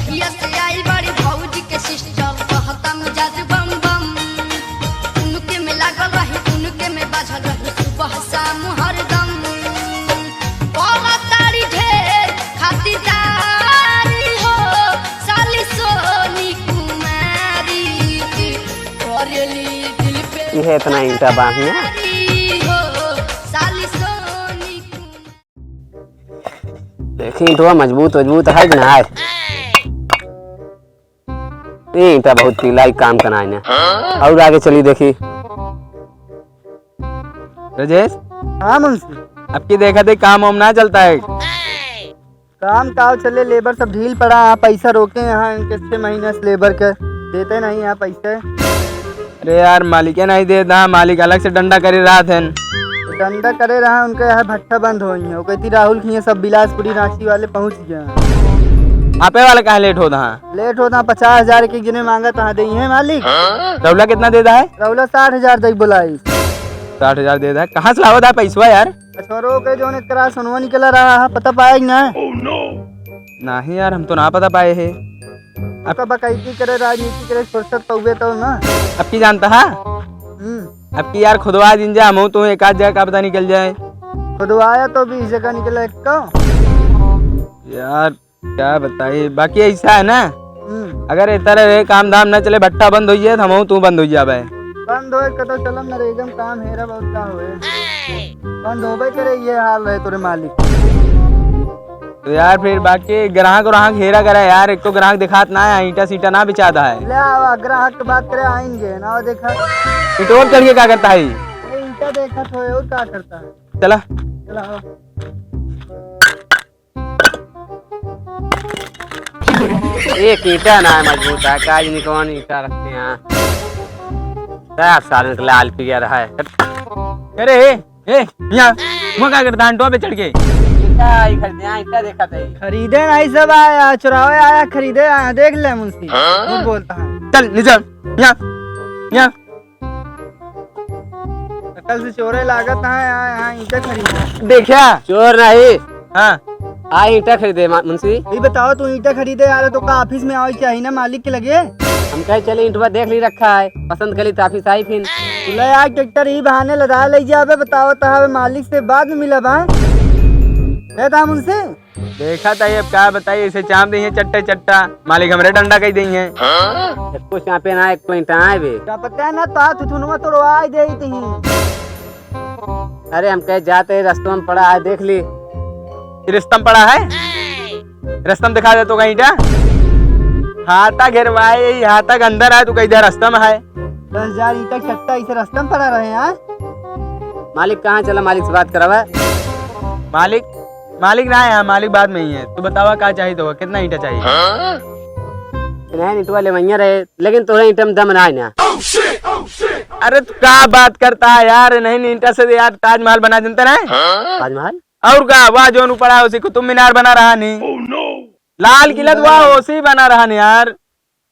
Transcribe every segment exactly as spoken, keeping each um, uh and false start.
पिया से आई बड़ी भौजी के sister, कहता मिजाज बम बम। उनके में लागल रही, उनके में बाझल रही, सुबह शाम हरदम। बोला तारी ढेर खातिरदारी हो, साली सोनी कुमारी। करेली दिल पे इहे इतना ईंटा बांधिया। हो, साली सोनी कुमारी। देखी ईंटवा मजबूत वजबूत है कि ना है? ये ईंटा बहुत पीला ही काम करना है ना। और आगे चली देखी। राजेश। हाँ मुंशी। अब की देखा थे काम वाम ना चलता है। काम काव चले, लेबर सब ढील पड़ा है, पैसा रोके हैं यहाँ इनके छह महीने से लेबर के, देते नहीं यहाँ पैसे। अरे यार, मालिक नहीं देता, मालिक अलग से डंडा करे रहत हैं। डंडा करे रहा, उनके यहाँ भट्ठा बंद होई है। वो कहती राहुल की ये सब बिलासपुरी रांची वाले पहुँच गए हैं। आपे वाला काहे लेट होता है? लेट होता है, पचास हजार के जिन्हें मांगा तहाँ दे हैं मालिक। रौला कितना देता है? रौला साठ हजार तक बुलाई। साठ हजार देता है, कहाँ से लावत है पैसवा यार? छोरो के जौन एकरा सोनवा निकला रहा है, पता पाया कि ना? नहीं यार, हम तो ना पता पाए है। अब का बकैती करे, राजनीति करे, फुर्सत पउबे तो ना। अब की जानता है? हम्म। अब की यार खुदवा दिन जा, हम तो एक आध जगह का पता निकल जाए। खुदवाया तो बीस जगह निकला एक का। यार क्या बताई, बाकी ऐसा है ना, हम्म। अगर ए तरह रे काम धाम न चले, भट्टा बंद होई जाए, तो हमहू तू बंद होई जाबे। बंद होए के तो चलम नरेगा में काम हेरा बहुत का होए। बंद होबे करे, ये हाल रहे तोरे मालिक। तो यार फिर बाकी ग्राहक, ग्राहक हेरा करा यार, एक तो ग्राहक दिखात ना है, ईंटा सीटा ना बिचाता है। ले आवा, ग्राहक के बात करे आएंगे ना, देखा। ईंटों पर चढ़ के क्या करता है? अरे ईंटा देखा तो है, और क्या करता है? चला। चला आवा। एक ईंटा ना है मजबूत है, का जाने कौन ईंटा रखते हैं। क्या सारे निकले आल पिया रहा है। अरे, ए, ए, यहाँ, वो क्या करता है, टोपे चढ़ के? ईंटा ही खरीदे, यहाँ ईंटा देखा था। खरीदे नहीं सब आया, चुरावे आया, खरीदे आया, देख ले मुंशी, हाँ? झूठ बोलता है। चल, नीचे, यहाँ, यहाँ। कल से चोरे लागत है, यहाँ, यहाँ ईंटा खरीदे। देखा? चोर नहीं। हाँ। आ ईंटा खरीदे, मा-, मुंशी। ये बताओ, तू ईंटा खरीदे आ रहे तो का ऑफिस में आवे चाहिए ना मालिक के लगे? हम कहे चले ईंटवा देख ली रखा है, पसंद कर ली तो ऑफिस आई फिर। ले आ ट्रैक्टर ही बहाने लदा ले जाबे, बताओ तो हवे मालिक से बाद में मिला बा। है ता मुंशी? देखा था, अब का बताई, इसे चाप देइहैं चट्टा चट्टा, मालिक हमरे डंडा कइ देइहैं। एको चापे ना, एको ईंटा आए बे। का पता है ना, ता थुथुनवा तोड़वाए देइत ही। अरे, हम कहे जाते ही रस्तम पड़ा है, देख ली। ये रस्तम पड़ा है? रस्तम दिखा दे तो कहीं ईंटा। हाथा घेरवाए, यही हाथा के अंदर आए, तू कही दे रस्तम है। दस हजार ईंटा चट्टा इसे रस्तम पड़ा रहे हैं, हाँ? मालिक कहाँ चला, मालिक से बात करावा। मालिक, मालिक ना है यहाँ, मालिक बाद में ही है। तू बतावा का चाहिए तो, कितना ईंटा चाहिए? नहीं, ईंटवा लेवइया रहे, लेकिन तोहरे ईंटा में दम ना है ना। अरे तू का बात करता है यार, नहीं, नहीं, ईंटा से यार ताजमहल बना जनता ना है? ताजमहल? और का, वाह, जोन ऊपर है उसी कुतुब मीनार बना रहा नहीं। लाल किला तो वाह, उसी बना रहा नहीं यार।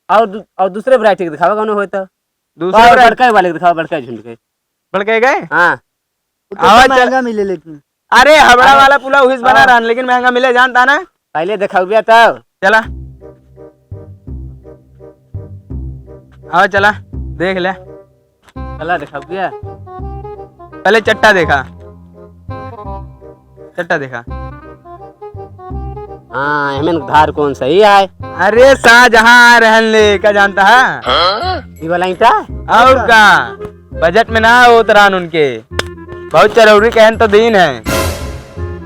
और दू-, और दूसरे वैरायटी के दिखावा, कौनो होए तो। दूसरे और वैरायटी? बड़का वाले के दिखावा, बड़का झुंड के। बड़का गए? हाँ। वो तो आवाज चल- महंगा मिले लेकिन। अरे, हबड़ा हाँ। वाला पुला उहिस बना हाँ। रहा, लेकिन महंगा मिले, जानता ना? पहले देखाउबे तब। चला। आओ, चला, देख ले। चला, देखाउबे। पहले चट्टा देखा। चट्टा देखा। हाँ, एमन धार कौन सही है? अरे, शाहजहां आ रहन ले, का जानता है? ई वाला ईंटा? और का? बजट में ना होत रहन उनके। बहुत जरूरी कहन तो दीन है।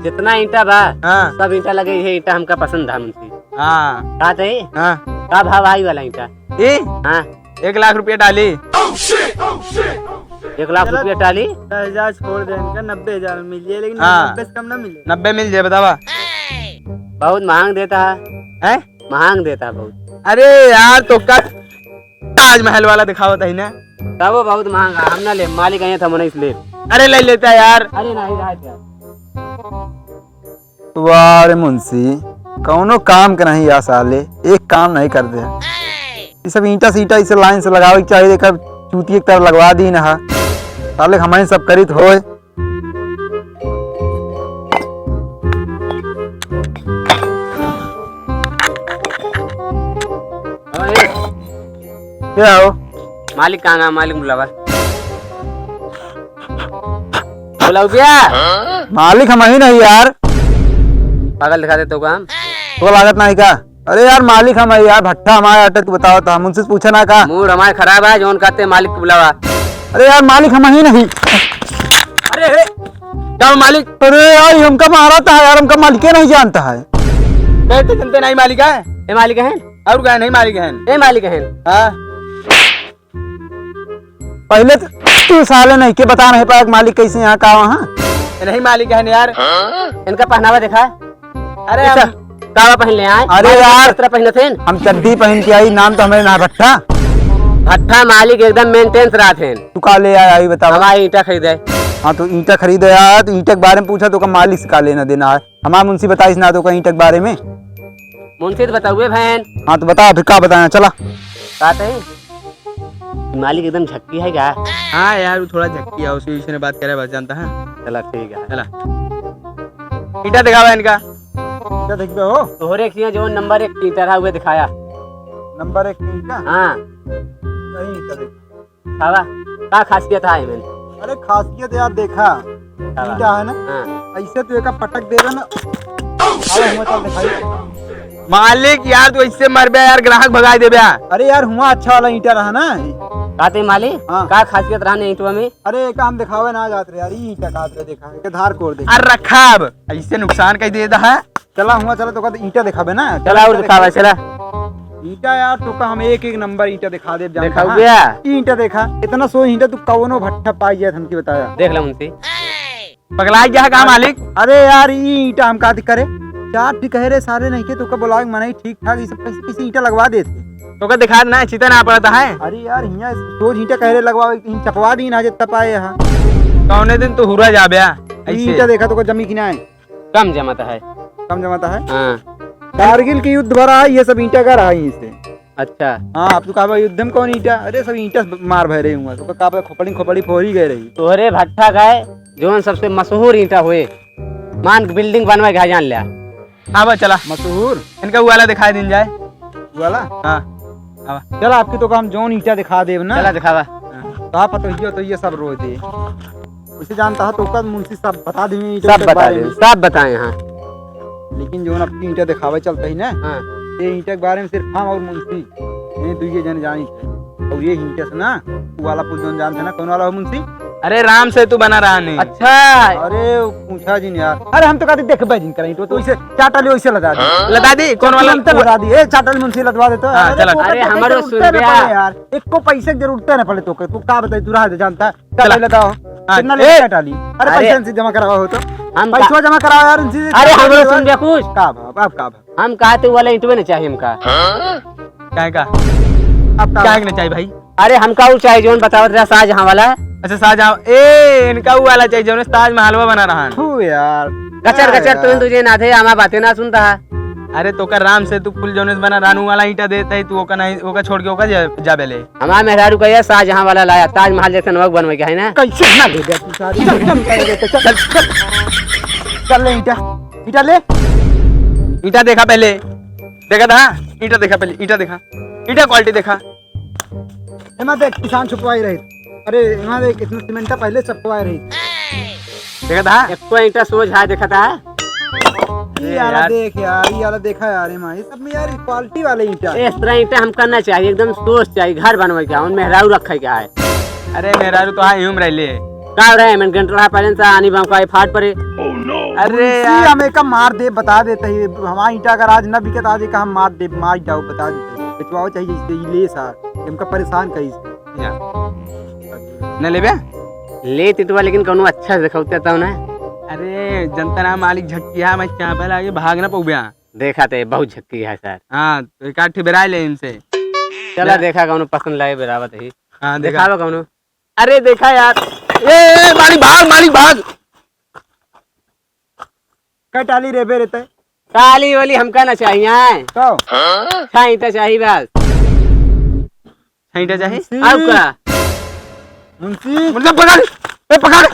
जितना ईंटा बा, हाँ। सब ईंटा लगे, ये ईंटा हमका पसंद है मुंशी। हाँ। का चाहिए? हाँ। का भाव आई वाला ईंटा? ई? हाँ। एक लाख रुपया डाली। एक लाख चलो, रुपया डाली। दस हजार छोड़ दे इनका, नब्बे हजार में मिल जाए, लेकिन हाँ। नब्बे से कम ना मिले। नब्बे मिल जाए, बतावा। बहुत महंग देता है। हैं? महंग देता है बहुत। अरे यार, तो का ताजमहल वाला दिखावत है ना? तब वो बहुत महंगा, हम ना ले, मालिक आए था, मने इसलिए। अरे ले लेता यार। अरे नहीं, रहा था। वाह रे मुंशी, कौनो काम के नहीं यार साले, एक काम नहीं कर दे। ये सब ईंटा सीटा इसे लाइन से लगावे के चाहिए, एक चूतिए की तरह लगवा दी ना। साले हमारे सब करित होए। क्या हो? मालिक कहाँ गया? मालिक बुलावा। बुलाओ भैया। मालिक हम ही नहीं यार। पागल दिखा देते हो काम। तो लागत नहीं का? अरे यार, मालिक हम ही यार, भट्ठा हमारे अटे, तू बताओ तो, हम उनसे पूछा ना का? मूड हमारे खराब है, जौन कहते मालिक को बुलावा। अरे यार, मालिक हम ही नहीं। अरे, अरे, क्या मालिक? अरे यार, ये हमका मारा था यार, हमका मालिक ही नहीं जानता है। कहते जनते नहीं मालिक है। ये मालिक है? और क्या नहीं मालिक है? ये मालिक है। हाँ। पहले तो तू साले नहीं के बता नहीं पाया कि मालिक कैसे यहाँ का वहाँ। ये नहीं मालिक है यार। इनका पहनावा देखा? अरे अच्छा, हम कावा पहन ले आए? अरे मालिक यार, किस तरह पहनत हैं? हम चड्डी पहन के आई, नाम तो हमारे ना भट्ठा। भट्ठा मालिक एकदम मेंटेन से रहत हैं। तू का ले आया, आई बतावा। हमारे ईंटा खरीदे। हाँ, तो ईंटा खरीदे यार, तो ईंटा के बारे में पूछा तो का मालिक से का लेना देना है? हमार मुंशी बताइस ना तो का ईंटा के बारे में। मुंशी तो बताउए बहन। हाँ, तो बता फिर का बताया, चला। बात है, मालिक एकदम झक्की है का? हाँ यार, वो थोड़ा झक्की है, उसी विषय में बात करे बस, जानता है। चला ठीक है। चला। ईंटा दिखावा इनका। ईंटा देखबे हो? तोहरे एक चीज जो नंबर एक ईंटा रहा, उहे दिखाया। नंबर एक ईंटा? हाँ। नहीं, ईंटा देख। खावा, का खासियत है एमन? अरे खासियत यार देखा, खावा। ईंटा है ना? हाँ। ऐसे तू एका पटक देबे ना। अरे हम चल दिखाई। मालिक यार, तू ऐसे मरबे यार, ग्राहक भगाई देबे यार। अरे यार, हुआ अच्छा वाला ईंटा रहा ना। का ते मालिक? हाँ। का खासियत रहा ना ईंटवा में? अरे, एका हम दिखावे ना जात रहे यार, ई ईंटा काट रहे, देखा, एके धार कोर दे। अरे रखा अब, ऐसे नुकसान कई दे दहा। चला, हुआ चला, तो का ईंटा दिखावे ना। चला, और दिखावा, चला। ईंटा यार, तो का हम एक एक नंबर ईंटा दिखा दे, जानता दिखाओ है? भैया। ई ईंटा देखा, इतना सो ईंटा तू कौनो भट्ठा पाई जाए, हमके बताया। देख ला उनसे। पगलाई गया है का मालिक? अरे यार, ई ईंटा हम का करे? चार ठीक कहे रे सारे नहीं के, तो का बोलावे मनाई ठीक ठाक, ई सब कैसे, कैसे ईंटा लगवा देते? तो का दिखा ना, चिता ना पड़ता है। अरे यार, हियाँ सोझ ईंटा कहे रे लगवावे, हियाँ चपवा दी ना, जे तपाए यहाँ। कौने दिन तो हुरा जाबे, ई ऐसे। ईंटा देखा तो का जमी कि ना है? कम जमाता है। कम जमाता है? हाँ। कारगिल के युद्ध भरा है, ये सब ईंटा का रहा है इसे। अच्छा। हाँ, अब तू कहबा युद्ध में कौन ईंटा? अरे सब ईंटा से मार भय रही हुआ, तो कहबा खोपड़ी खोपड़ी फोरी गए रही। तोहरे भट्ठा का है, जौन सबसे मशहूर ईंटा हुए, मान बिल्डिंग बनवा के जान लिया। आवा चला। मशहूर? इनका उ वाला दिखाई दिन जाए। उ वाला? हाँ। आवा। चला, आपके तो काम जौन ईंटा दिखा देब ना। चला दिखावा। हाँ। तो आप तो ये, तो ये सब रो दे। उसे जानता है तो ओकर मुंशी सब बता देंगे ईंटों सब के बता बारे देंगे, में। सब बताए हाँ। लेकिन जौन आपकी ईंटा दिखावे चलते ही ना, हाँ। ये ईंटा के बारे में सिर्फ हम और मुंशी, ये दुइये जने जानी थे। और ये ईंटा से ना, वो वाला पुल जौन जानते ना, कौन वाला हो मुंशी? अरे राम सेतु बना रहा नहीं। अच्छा। अरे पूछा जिन यार, अरे हम तो कहते देखबे जिन करें तो, तो इसे चाटा लियो, इसे लगा दे। लगा दी, कौन वाला? तुरंत लगा दी, ए चाटा मुंशी लदवा देता। हाँ, अरे चला। तो अरे कहते हमारे जरूरत सुन ना गया। पड़े यार, एक को पैसे की जरूरत ना पड़े तो, तू का बताई, तू रहा दे जानता है। चला। पहले बताओ, हाँ, कितना ए! लेके टाली? अरे, अरे। पैसा इनसे जमा करावा हो तो। हम पैसा का- जमा करावा यार इनसे। अरे, हम लोग सुन बे कुछ। का भाव, आप का भाव? हम कहा तो वाला ईंटवे ना चाहिए हमका। काहे का? आप का काहे भाव? के ना चाहिए भाई? अरे, हमका वो चाहिए जौन बतावत रहा शाहजहां वाला। अच्छा, शाहजहां, ए, इनका वो वाला चाहिए जौन ताजमहलवा बना रहा है। थू यार। गचर, गचर, यार। तुम तुझे ना थे, हमार बातें ना सुनता है। अरे, तो का राम सेतु पुल जौन बना रानू वाला ईंटा देता है, तू ओका नहीं, ओका छोड़ के ओका जा, जा बेले। हमार मेहरारू कहिया शाहजहां वाला लाया, ताजमहल जैसन वक बनवे के है ना। कैसे ना ले गया तू सारी? चल, चल, चल, चल, चल, चल, चल ले ईंटा, ईंटा ले। ईंटा देखा पहले, देखा था? ईंटा देखा पहले, ईंटा देखा, ईंटा quality देखा। एमा देख, किसान छुपवाई रही। अरे, एमा देख, इतना सीमेंट पहले छुपवाई रही। देखा था? एको ईंटा सोझ है, देखा था? ये वाला यार। देख यार, ये वाला देखा यार, एमा, ये सब में यार quality वाले ईंटा। इस तरह ईंटा हमका ना चाहिए, एकदम सोझ चाहिए, घर बनवे के, उन मेहरारू रखे के है। अरे मेहरारू तो हाँ यूं रह ले। का रहे, मन घंटा पहले से आनी बम का फाट पड़े। अरे मुंशी, यार। हम एका मार दे, बता देते ही, हमारा ईंटा अगर आज न बिके तो आज एका हम मार दे, मार जाओ, बता देते ही। बेचवाओ चाहिए इससे, ये ले सा, हमका परेशान करी। या। न लेबे? ले तिटवा, लेकिन कौनो अच्छा से दिखाते तो ना। अरे जनता ना मालिक झक्किया, मैं चापे लागे भाग ना पउबे। देखा ते बहुत झक्की है सर। हाँ, तो एक आठ ठे बेराय ले इनसे। चला ले। देखा कौनो पसंद लाए बेरावत ही। हाँ, देखा। दिखावा कौनो। अरे देखा यार, ए, ए, मालिक भाग, मालिक भाग। कै टाली रे बे रे तै? टाली वाली हमका ना चाहिए। तो? छह ईंटा चाहिए बस। छह ईंटा चाहिए? मुंशी। और का? मुंशी। मुंशी पकड़, ए पकड़।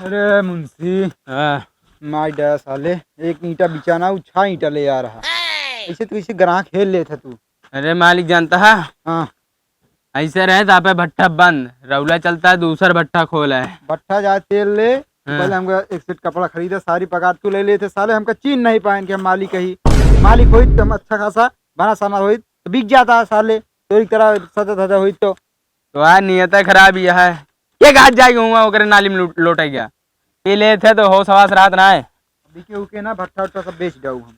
अरे मुंशी। हाँ। मार डाला साले, एक ईंटा बिचाना, उ छह ईंटा ले आ रहा। ऐसे तू इसे ग्राहक हेल लेत है तू। अरे मालिक जानता है, हाँ। ऐसे रहे तो आपे भट्ठा बंद, रौला चलता है, दूसर भट्ठा खोला है। भट्ठा जाए तेल ले, हाँ। पहले हमका एक सेट कपड़ा खरीदा, सारी पगार तू ले लेते, साले हमका चीन नहीं पाएन कि हम मालिक ही। मालिक होइत तो हम अच्छा खासा बना सना होइत, तो बिक जाता है साले, तोरी तरह सजा धजा होइत तो। तो आज नियत खराब ही है, एक हाथ जाएगा हुआ ओकरे नाली में लूट-, लोटे गया। ये लेते तो होश हवास रात ना है। बिके उके ना, भट्ठा उट्ठा सब बेच जाऊ हम।